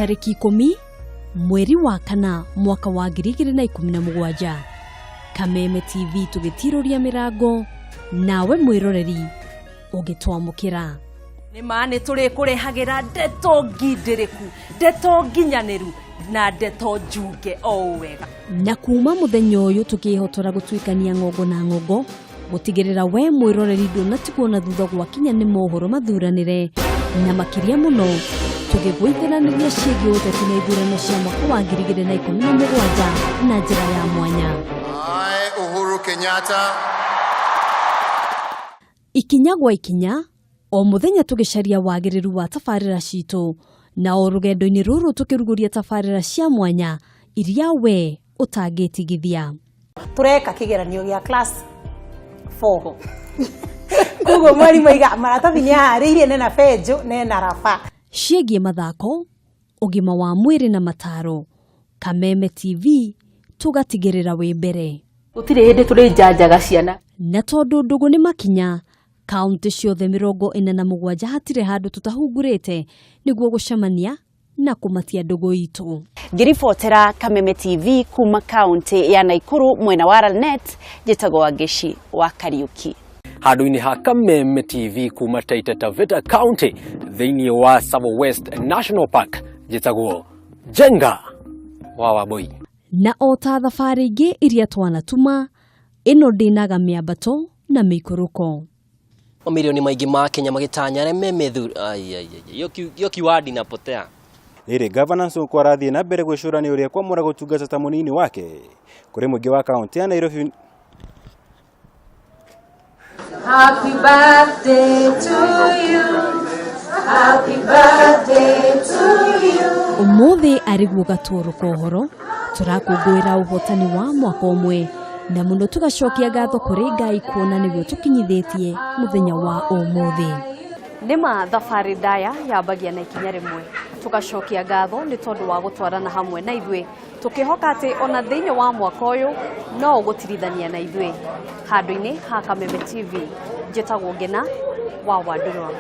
Tarĩki 10 mweri wa kana mwaka wa 2017, Kameme TV tũgĩtirũria mĩrango, nawe mwĩroreri ũgĩtwamũkĩra. Nĩ ma nĩ tũrĩkũrehagĩra ndeto ngindĩrĩku, ndeto nginyanĩru na ndeto njunge o ũũ wega. Na kuma mũthenya ũyũ tũkĩhotora gũtuĩkania ng'ongo na ng'ongo gũtigĩrĩra we mwĩroreri ndũnatigwo na thutha gwakinya nĩ mohoro mathuranĩre, na makĩria mũno tũgĩgũithĩranĩria ciĩgiĩ ũteti na ithurano cia mwaka wa 2017 na njĩra ya mwanya. I, Uhuru Kenyatta, Ikinya gwa ikinya, o mũthenya tũgĩcaria wagĩrĩru wa tabarĩra citũ, na o rũgendo-inĩ rũrũ tũkĩrugũria tabarĩra cia mwanya iria we ũtangĩtigithia. Tureka kigeranio gia class 4, koguo mwarimu aiga maratathi nĩ aharĩirie, nena benjũ, nena raba. Ciĩgiĩ mathako, ũgima wa mwĩrĩ na mataro, Kameme TV tũgatigĩrĩra wĩ mbere. Gũtirĩ hĩndĩ tũrĩnjanjaga ciana. Na tondũ ndũgũ nĩ makinya, kaunti ciothe 47 hatirĩ handũ tũtahungurĩte nĩguo gũcemania na kũmatia ndũgũ itũ. Ngĩribotera Kameme TV kuma kaunti ya Naikuru mwena wa Lanet, njĩtagwo Wangeci wa Kariuki. Handũ-inĩ ha Kameme TV kuma Taita Taveta County thĩinĩ wa Tsavo West National Park, njĩtagwo Jenga wa Wambui. Na o ta thabarĩ ingĩ iria twanatuma, ĩno ndĩnaga mĩambato na mĩikũrũko. Mamirioni maingĩ ma Kenya magĩtanya arĩa me methur. Ai, ai, ai, hiyo keyword inapotea. Rĩrĩ Gavana Sonko arathiĩ na mbere gwĩcũrania ũrĩa kwamũra gũtungata ta mũnini wake kũrĩ mũingĩ wa kaunti ya Nairobi. Happy birthday to you. Happy birthday to you. Ũmũthĩ arĩguo gatuoro ka ũhoro, tũrakũngũĩra ũhotani wa mwaka ũmwe, na mũno tũgacokia ngatho kũrĩ Ngai kuona nĩwe ũtũkinyithĩtie mũthenya wa ũmũthĩ. Nĩma thabarĩ ndaya yambagia na ikinya rĩmwe. Tũgacokia ngatho nĩ tondũ wa gũtwarana hamwe na ithuĩ, tũkĩhoka atĩ ona thĩinĩ wa mwaka ũyũ no ũgũtirithania na ithuĩ. Handũ-inĩ ha Kameme TV, njĩtagwo Ngena wa Wandũrwa.